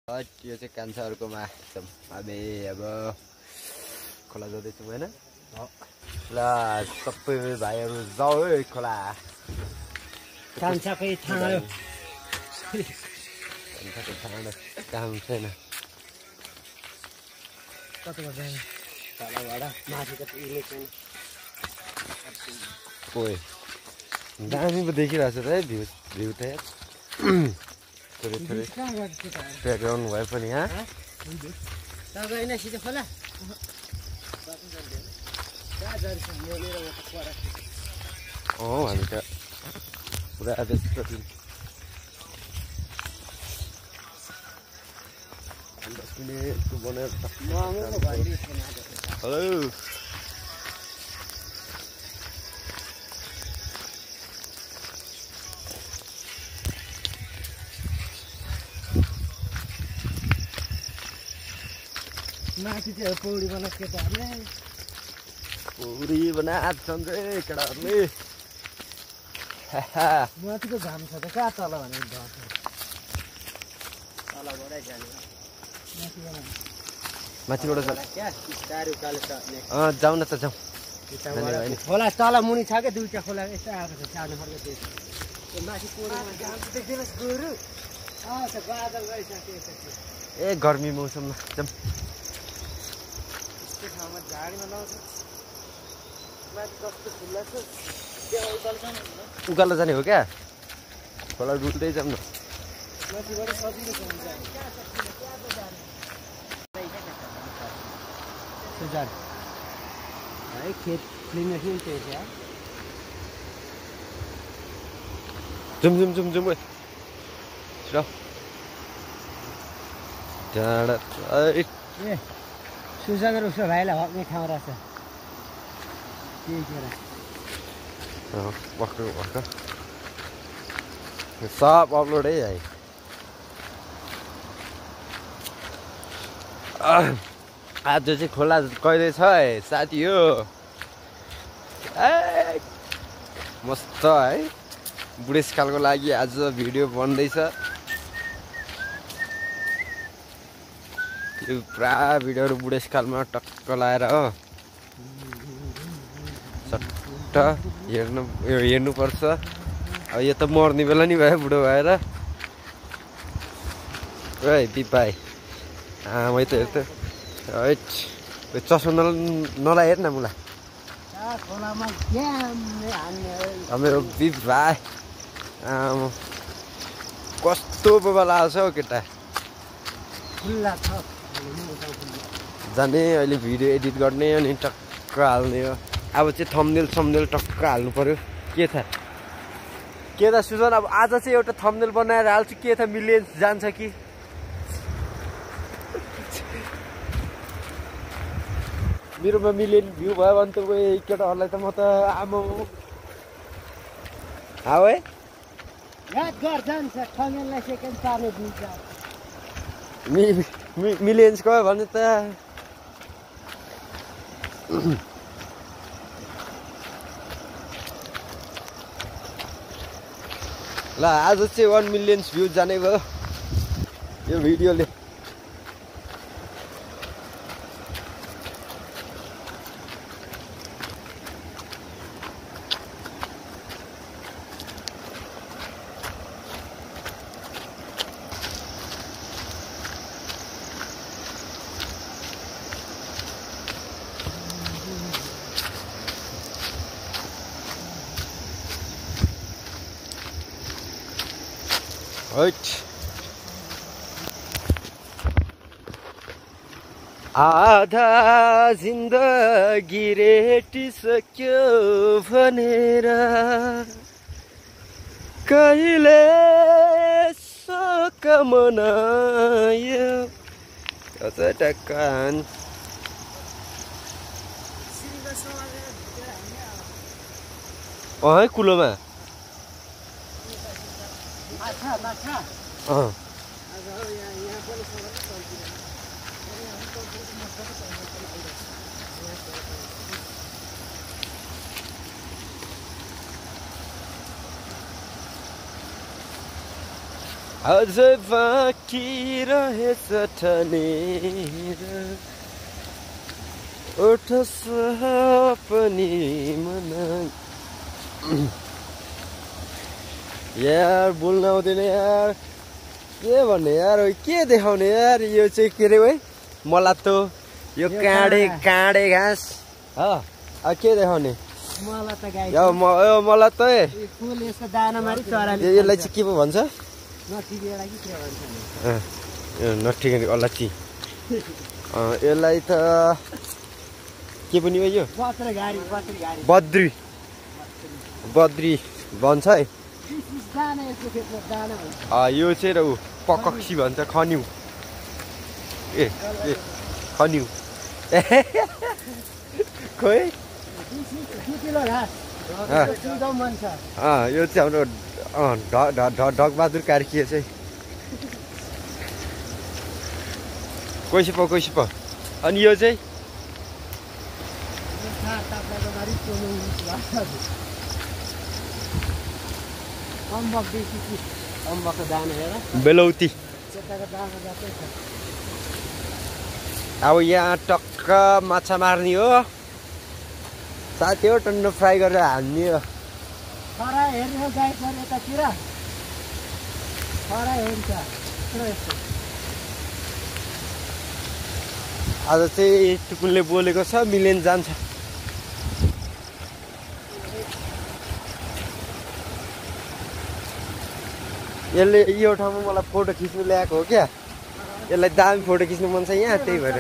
यो चाहिँ कान्छाहरूकोमा एकदम हामी अब खोला जाँदैछौँ होइन ल सबै भाइहरू जाऊ है खोला कान्छाकै ठाडो काम छैन कतिको जाने तलबाट माथि त पुग्ने छैन ओए दामी पो देखिरहेको छ त है भ्यू त थोरै थोरै ब्याकग्राउन्ड भए पनि यहाँ तपाईँ होइन सिधै खोला हामी त पुरा व्यस्त छौँ 10 मिनट बनाएर हेलो माथि चाहिँ पौडी बनाएको केटाहरूले पुरी बनाएको छन् रे केटाहरूले माथिको घाम छ त कहाँ तल भने तलबाटै जाने माथिबाट क्या जाउँ न त जाउँ खोला तल मुनि छ क्या दुईवटा खोला यस्तो आएको छ सानो खालको त्यो माथि पौडी बादल गरिसकेको ए गर्मी मौसममा जाउँ ठाउँमा झाडीमा लाउँछ माथि कस्तो खुल्ला छ उकालो जाने हो क्या खोला डुल्दै जाउँ न माथिबाट सजिलो छ है खेत क्लिन त्यही छ जुम जुम जुम जुम छिटो डाँडा ए सुसँग र उसको भाइलाई हक्ने ठाउँ रहेछ त्यही कुरा भर्खर भर्खर सब अपलोड है भाइ आज चाहिँ खोला कहिले छ है साथी हो ए मस्त है बुढेसकालको लागि आज भिडियो बन्दैछ यो पुरा भिडियोहरू बुढेसकालमा टक्क लाएर हो सट्ट हेर्नुपर्छ अब यो त मर्ने बेला नि भयो बुढो भएर है बिपाई मै त हेर्छु है चस्मा नला हेर्न मुला मेरो बिप भाइ कस्तो बेला आउँछ हौ केटा जाने अहिले भिडियो एडिट गर्ने अनि टक्क हाल्ने हो अब चाहिँ थम्बनेल टक्क हाल्नु पर्यो के त सुजन अब आज चाहिँ एउटा थम्बनेल बनाएर हाल्छु के त मिलियन्स जान्छ कि मेरोमा मिलियन भ्यू भयो भने त उयो केटाहरूलाई त म त आमा हाउ है मिलियन्स गयो भने त ल आज चाहिँ 1 मिलियन्स भ्यू जाने भयो यो भिडियोले आधा जिन्दगी रेटिसक्यो भनेर कहिले शोक मनायो टक्कान है कुलोमा अझै बाँकी रहेछ ठनेर ओठ पनि मना यार बोल्न आउँदैन यार के भन्ने यार के देखाउने यार यो चाहिँ के अरे है मलातो यो काँडे घाँस हो अब के देखाउने मलाई त गाई मलाई त फुल यसको दाना मारी चराले यसलाई चाहिँ के पो भन्छ नटिकेला कि के भन्छ नठिक अलच्ची यसलाई त के पनि हो यो बद्री भन्छ है यो चाहिँ र ऊ पकक्सी भन्छ खन्यु ए खन्यु खोइ यो चाहिँ हाम्रो ढकबहादुर कार्की चाहिँ कोइसी प अनि यो चाहिँ अम्बकको दाना हेर बेलौती अब यहाँ टक्क माछा मार्ने हो साथी हो टन्नो फ्राई गरेर हान्ने हो खरा हेर्ने हो गाई सर यतातिर खरा हेर्छ आज चाहिँ टुकुनले बोलेको छ मिलेन जान्छ यसले यो ठाउँमा मलाई फोटो खिच्नु ल्याएको हो क्या यसलाई दामी फोटो खिच्नु मन छ यहाँ त्यही भएर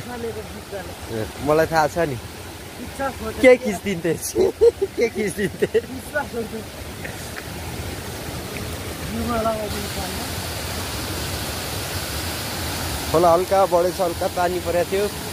मलाई थाहा छ नि के खिचिदिन्थे खोला हल्का बढेछ हल्का पानी परेको थियो